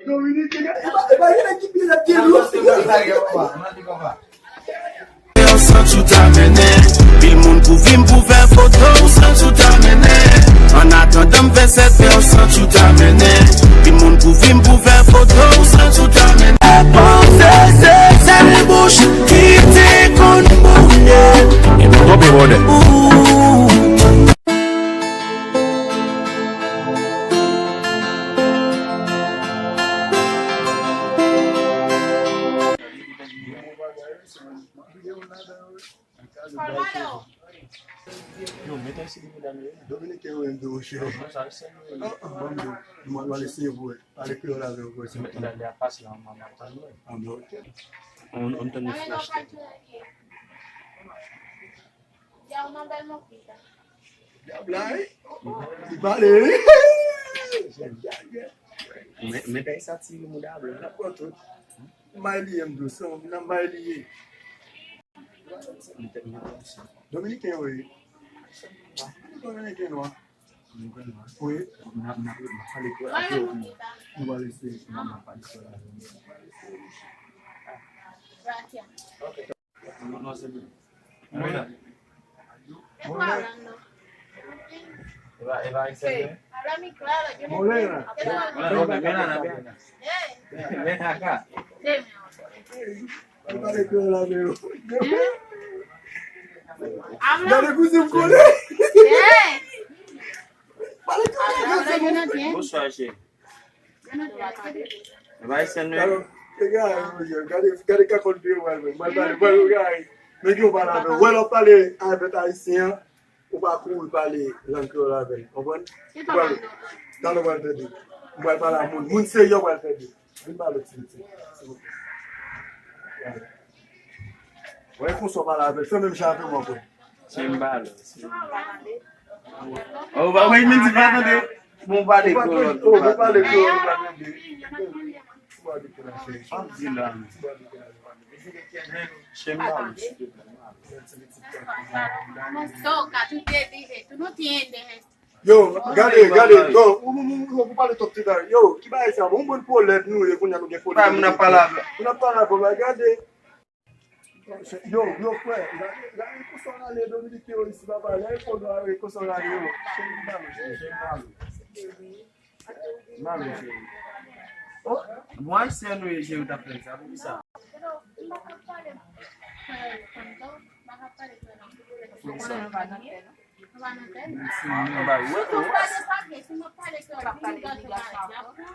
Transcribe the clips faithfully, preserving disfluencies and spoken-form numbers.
Dominiken, e pa, e pa gen nèg ki pye nèg ki lou. Fè w santi w ta mennen. Pil moun kouvri m pou fè foto w santi w ta mennen. Annatandan m fè sèt fè w santi w ta mennen. Pil moun kouvri m pou fè foto w santi w ta mennen. Panse se sèl bouch ki te konn boule. E nou tonbe bòdè. Yo, met isi medam yo. Dominiken yo menm tou, monchè. Non, sa se nou. Bon, bon, mwen pral eseye pou pale kreyòl avè w, pou eseye. Lè a pase la, mwen ap tann mwen. Ah, bon, ok. On, on tann flash. Dyab la, wi. Li pale, wi. Men, men kay sa ti moun dyab la. N ap pran tout. May li ye, m dous, nan may li ye. Dominiken, wi. Dominiken, nwa. Wi. N ap, n ap, n ap pale kreyòl avè w. Nou va lese. Mwen la. Mwen la. Eva, Eva, Excel. Mwen la. Mwen la. Gade kouzen m kole. Pale kreyòl avè w. Bonswa, cheri. Gade, gade, gade kakòl vye w al, mwen pale, mwen pale, nèg yo pale avè w. Wè, lè w pale avèk ayisyen an, ou pa kouri pale lang kreyòl avè l, konprann? Talè w pral tande. Mwen pral pale a moun, moun serye w pral tande. Vin pale ti piti. Wè, konsa w pale avè l, fè menm jan avè mwen, bro. Se m pale. Ou pa wè, men di pa tande. Bon, pale kreyòl. Oh, bon, pale kreyòl, pa tande. Ap di la. Shen ba ou, silvouplè. Yo, gade, gade, yo, ou, ou, ou, ou pale twòp ti bagay. Yo, ki bagay sa? Bon, bon pwoblèm nou ye, kounye a nou gen pwoblèm. Moun ap pale avè. Moun ap pale avè, gade. Yo, yo, frè, gade, gade konsa w rale Dominiken yo isi, papa. Gade konsa w rale yo. Chen ba ou, chen ba ou. Mami, cheri. Oh, bon, ayisyen nou ye, cheri, w t ap fè sa, poukisa? Poukisa?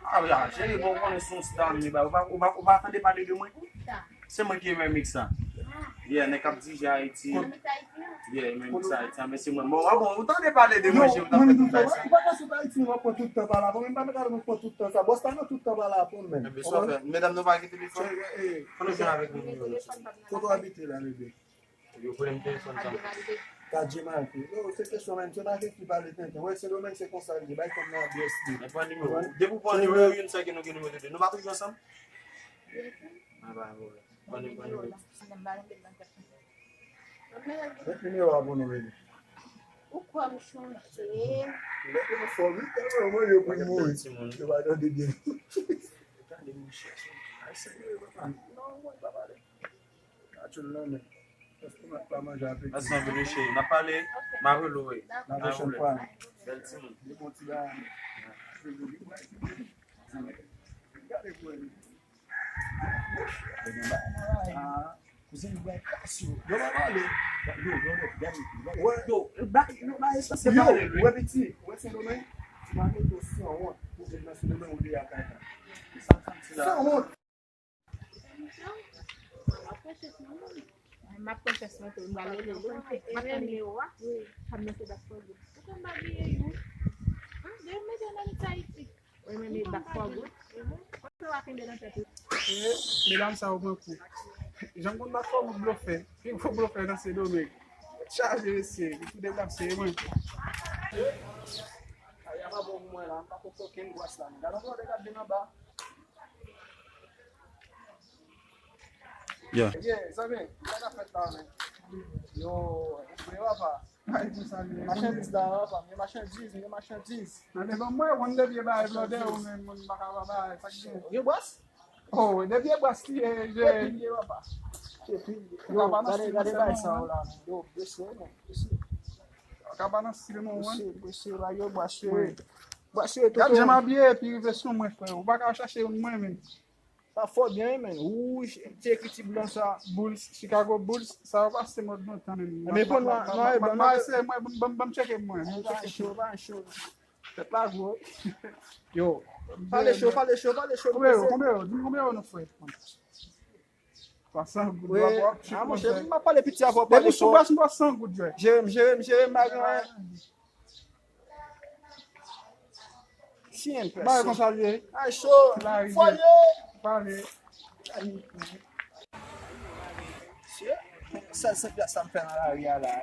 Ah, ya, cheri, bon, ou konnen se yon star, men, ba, ou pa, ou pa, ou pa tande pale de mwen? Se mwen ki remix sa. Yeah, nèg k ap dirije Ayiti. Yeah, remix Ayiti, men se mwen. Bon, ah bon, ou tande pale de mwen, je, ou t ap fè tout bagay sa. Ou pa ka sot Ayiti, mwen pran tout tan pale avè w, men m pa ta mèt al mwen pran tout tan sa. Bòs pa nan tout tan pale avè w, men. Ebyen, sa w fè? Medam, nou pa gen telefòn? Fò nou jwenn avèk nou. Kote w abite la, bebe? Yo voye m telefòn sa. Kadje Maki. Yo, se kesyon, men, se pa jis li pale tenten. Wè, Sendomeng se konsa l ye. Bay fanm nan adrès li. Men pran nimewo. Depi w pran nimewo youn, sa gen nou gen nimewo de. Nou pa toujou ansanm? Mwen pa vre. Pran nimewo. Met nimewo a pou nou, bebe. Ou kwè m chanje? Lè yo fò, wi, tèlman mwen yo pou mouri. Yo pa tande byen. Gade mouche. Ay, serye, papa. Non, mwen pa pale. Atchoul nan men. Èske w pa manje apeti? Mèsi anpil, wi, cheri. N ap pale. M a rele w, wi. La pwochèn fwa. Bèl timoun. Li bon ti bagay. Gade pou li. Ah, kouzen, li bay kas yo. Yo pa pale. Yo, yo, yo, gade. Yo, ba, yo, ba, espas yo pale, wi. Wè, piti, wè, Sendomeng, ti pa mete w sanwont pou vin nan Sendomeng, ou deyò kaka. Sa, sa, ti la. Sanwont. M ap pran chans mwen tou, m pral rele l. M ap tann li. Wi. Sa m mete bak fò goud. Ou konn pa bliye, non? An, de mete nan Ayiti. Wi, men li bak fò goud. Konn sa w a kenbe nan tèt ou. E, medam sa yo pran kou. Jan m konn bak fò goud blofè. Pi gwo blofè nan Sendomeng. Chaje mesye, li tou deplase mwen. Kay la pa bon pou mwen la, m pa konn okenn gwas la. Gade yon lòt gade vin anba. Yeah. Ebyen, zanmi, sa k ap fèt la, men? Yo, ou vre, papa? Ay, pou sa li ye. Machandiz la, papa, m gen machandiz, m gen machandiz. Nan devan mwen, konn depi e bay blòdè ou menm, moun pa ka pa bay, sa k gen? Ou gen bwès? Oh, depi e bwès li ye, je. Depi li ye, papa. Depi li ye. Yo, gade, gade bay sa yo la. Yo, blese, non, blese. Ka pa nan stil mwen, wi. Blese, blese, la, yo, bwès yo. Wi. Bwès yo, gad jan m abiye, epi rive sou mwen, frè. Ou pa ka chache youn mwen, menm. Sa fò byen, wi, menn. Wouj, ti ekriti blan sa. Bulls, Chicago Bulls, sa yo pase mòd lontan, menn. Men pou nwa, nwa e blan, nwa e blan. Ban m tcheke mwen. Pa cho, pa cho. Tèt la gwo. Yo, pale cho, pale cho, pale cho. Konbyen yo, konbyen yo? Di m konbyen yo nou fè. Twa san goud, wi. A, monchè, m ap pale piti avè w, pale cho. Depi sou bwès, m pran san goud, jwè. Jere m, jere m, jere m, pa gen anyen. Si en pèsòn. Bay konsa l ye. Ay, cho. Fò ye. Pale. Mesye, sèl senk plas sa m fè nan lari a la.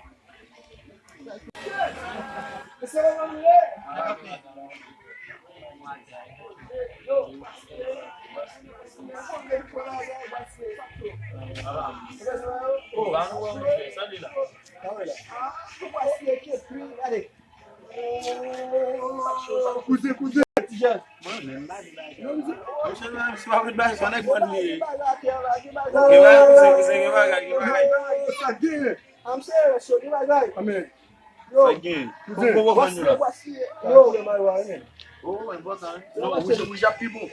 Koute, koute. Mwen menm, m pa di bagay. Monchè, si w ap met bagay, se yon nèg mwen li ye. Gen bagay, kouzen, kouzen, gen bagay, gen bagay. Sa gen. Amèn. Sa gen. Kouzen. Kouzen. Yo. Oh, enpòtan, wi. Non, wouj, wouj ap pi bon.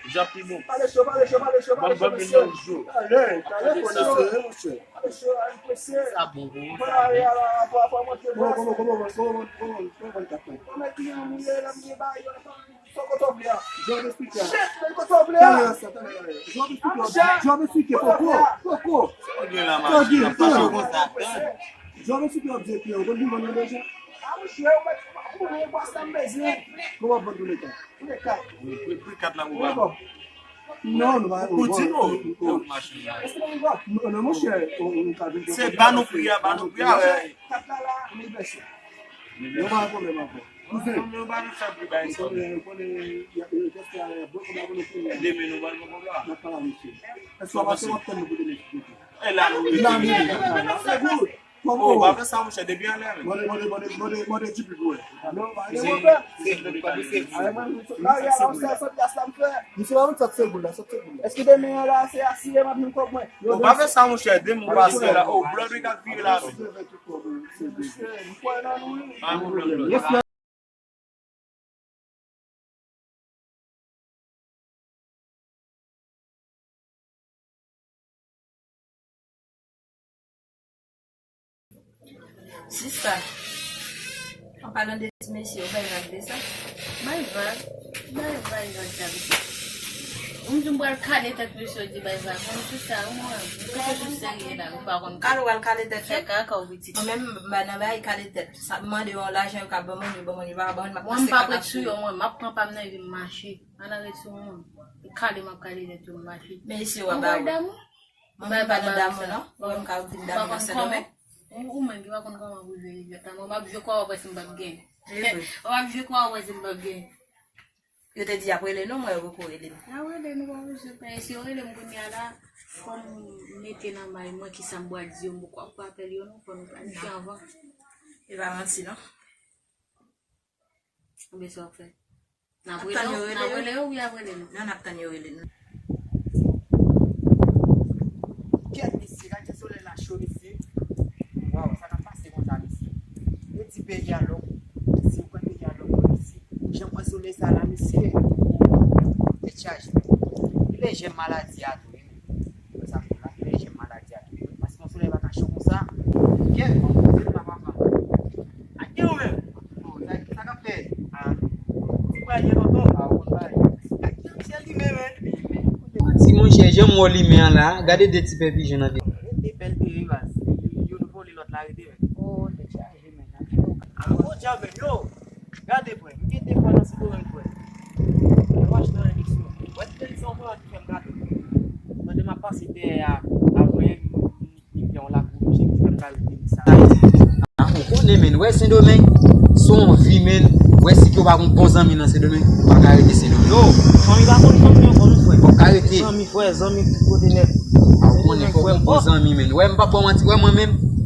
Wouj ap pi bon. Pale cho, pale cho, pale cho, pale cho, mesye. Talè, talè, fò n eseye, monchè. Pale cho, al prese. Sa bon, bon. Mwen la, la, la, fò, fò montre bwès. Kòman, kòman, kòman, kòman, kòman, kòman, kòman, kòman, kòman, kòman, kòman, kòman, kòman, Sa w kote w vle a? Jan w esplike a. Shit, men kote w vle a? Talè a sa, talè a. Jan w esplike a, jan w esplike, poko, poko. Sa w gen la, mache, n ap fache konsa, tann. Jan w esplike a, w ap di klè, ou konn ki vann nan deja? A, monchè, ou mèt, ou konnen bwès la m bezwen. Kòman w ap vann pou leta? Pou leta. Wi, pri, pri kat la, ou pa. Non, nou pa. Ou di non. Yo, machin la. Non, non, monchè, ou, ou ka vin. Se ba nou pri a, ba nou pri a, wè. Kat la la, mil vèsyon. Yo pa gen pwoblèm ankò. Kouzen. Yo pa nan fè pri bay sa. Konnen, konnen, y a, y a, y a, bon, kòman konnen konnen. Demen nou pral pran kontra. N ap pale a misye. Èske w ap, w ap tann nou pou demen? E la nou rete. La nou rete. Se good. Kòman? Oh, pa fè sa, monchè, depi anlè menm. Mande, mande, mande, mande, mande J P pou wè. Non, pa gen pwoblèm. Misye pa konn sa, sa plas la m fè. Misye pa konn sa se good la, sa se good la. Èske demen an la, se asire m ap jwenn kòb mwen? Ou pa fè sa, monchè, demen ou pase la. Oh, blòd wi k ap vire la menm. Sista, an palan de ti mesye, ou bay vag de sa? Bay vag? Bay vag, vag sa, mesye. Ou m di m pral kale tèt mesye, ou di bay vag. Mwen, sista, ou mwen, ou toujou serye la, ou pa konn. Kale, ou al kale tèt. Fè kaka ou pitit. Mwen menm, m pa nan bay kale tèt. Sa, m mande yo lajan, yo ka ban mwen, yo ban mwen, yo pa ban mwen, m ap pase kaka sou yo. Mwen, m ap pran pa m nan vi m mache. Ann arete sou mwen. Kale m ap kale nèt yo mache. Men isi w ap ba ou. Mwen menm pa nan damou non. Mwen menm ka vin damou nan Sendomeng. Ou, ou menm ki pa konn kòman pou jwe jwèt la. Mwen m ap jwe kwa w ap wè si m p ap gen. W ap jwe kwa w ap wè si m p ap gen. Yo te di y ap rele nou, mwen yo poko rele m. Y ap rele nou, pa bezwen pè. Si yo rele m kounye a la, fò m mete nan may mwen kisa m pral di yo, m poko ap apèl yo non, fò nou planifye anvan. E pa manti non. Oubyen sa w ap fè? N ap rele yo, n ap rele yo, wi, y ap rele nou. Non, n ap tann yo rele nou. Kèt, mesye, gade jan solèy la cho, mesye. Waw, sa k ap pase konsa, mesye? Yo di peyi a lòk. Mesye, ou kwè peyi a lòk, mesye? Jan m wè solèy sa la, mesye. Tèt chaje. Kilè jèm maladi a tou, wi, men. Wè sa m di w la, kilè jèm maladi a tou, wi, men. Paske yon solèy pa ka cho konsa. Kèt, se pa papa. Ak gen ou menm? Oh, sa, sa k ap fè? Ah. Ti bwa gen lontan? Ah, ou konn bagay. Ak gen misye limen, men. Ti monchè, jan m wè w limen an la, gade de ti pè pijon nan de. De bèl pè, wi, baz. Youn vole, lòt la rete, men. Oh, tèt chaje, men. Ah, bon djab, men, yo. Gade, frè, m gen de fwa nan Sendomeng, frè. Yo achte yon eleksyon. Wè, ti eleksyon, frè, ki fè m gade. Pandan m ap pase dèyè a, avè m, Li gen yon lakou, misye ki fè m ka rete sa. Ah, ou konnen, menn, wè Sendomeng, se yon vi, menn. Wè, si ke w pa gen bon zanmi nan Sendomeng, ou pa ka rete Sendomeng. Yo, fanmi pa konn fanmi ankò, non, frè. Fò w ka rete. Zanmi, frè, zanmi, tout kote nèt. Ah, ou konnen, fò w gen bon zanmi, menn. Wè, m p ap ba w manti, wè, mwen menm,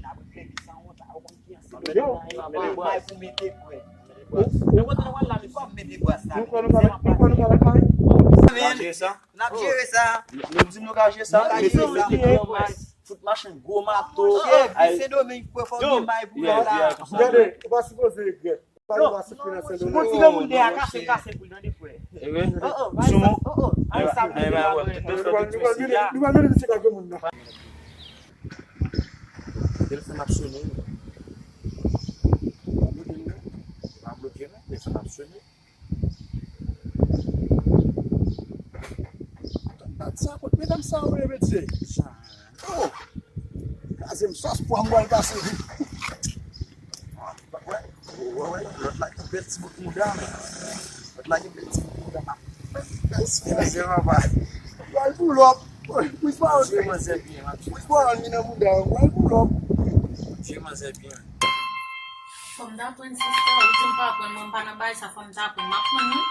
n ap regle li san wont la, ou konn ki anse. Yo, bay pou mete bwè. Men kote nou pral la, men fò m mete bwè sa. Nou kwè nou ka met, nou kwè nou ka met mari? N ap jere sa. N ap jere sa. Nou di nou ka jere sa. Nou ka jere sa. Fout machin gwo mato. Chèf, Sendomeng, fò gen may pou yo la. Gade, ou pa sipoze regrèt. Pa gen pa sipri nan Sendomeng. Yon ti granmoun dèyè kase, kase pou l tande, frè. Oh, oh, bay sa, oh, oh, bay sa. Nou va mete misye ka granmoun nan. Telefòn ap sone. Pa bloke non, telefòn ap sone. Gad sa, kot medam sa yo ye, mesye? Oh! Kraze m sòs pwa m pral pase. Wè, wè, wè, lòt la ki bèl ti bout mouda, men. Lòt la ki bèl ti bout mouda, m ap bèl, bèl ti bèl papa. Pral pull up. Wi, pa. Pral pull up. Fò m ta pran sista, ou di m pa pran, mwen m pa nan bagay sa, fò m ta pran, m ap pran non.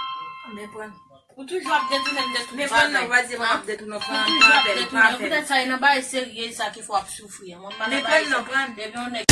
Men pran. Ou toujou ap detounen m de tout bagay. Men pran non, pa di m ap detounen w, pran, pran apèl, pran apèl. Poutèt sa, e nan bagay serye sa ki fè w ap soufri an. Mwen m pa nan bagay sa. Men pran non, pran. Depi yon nèg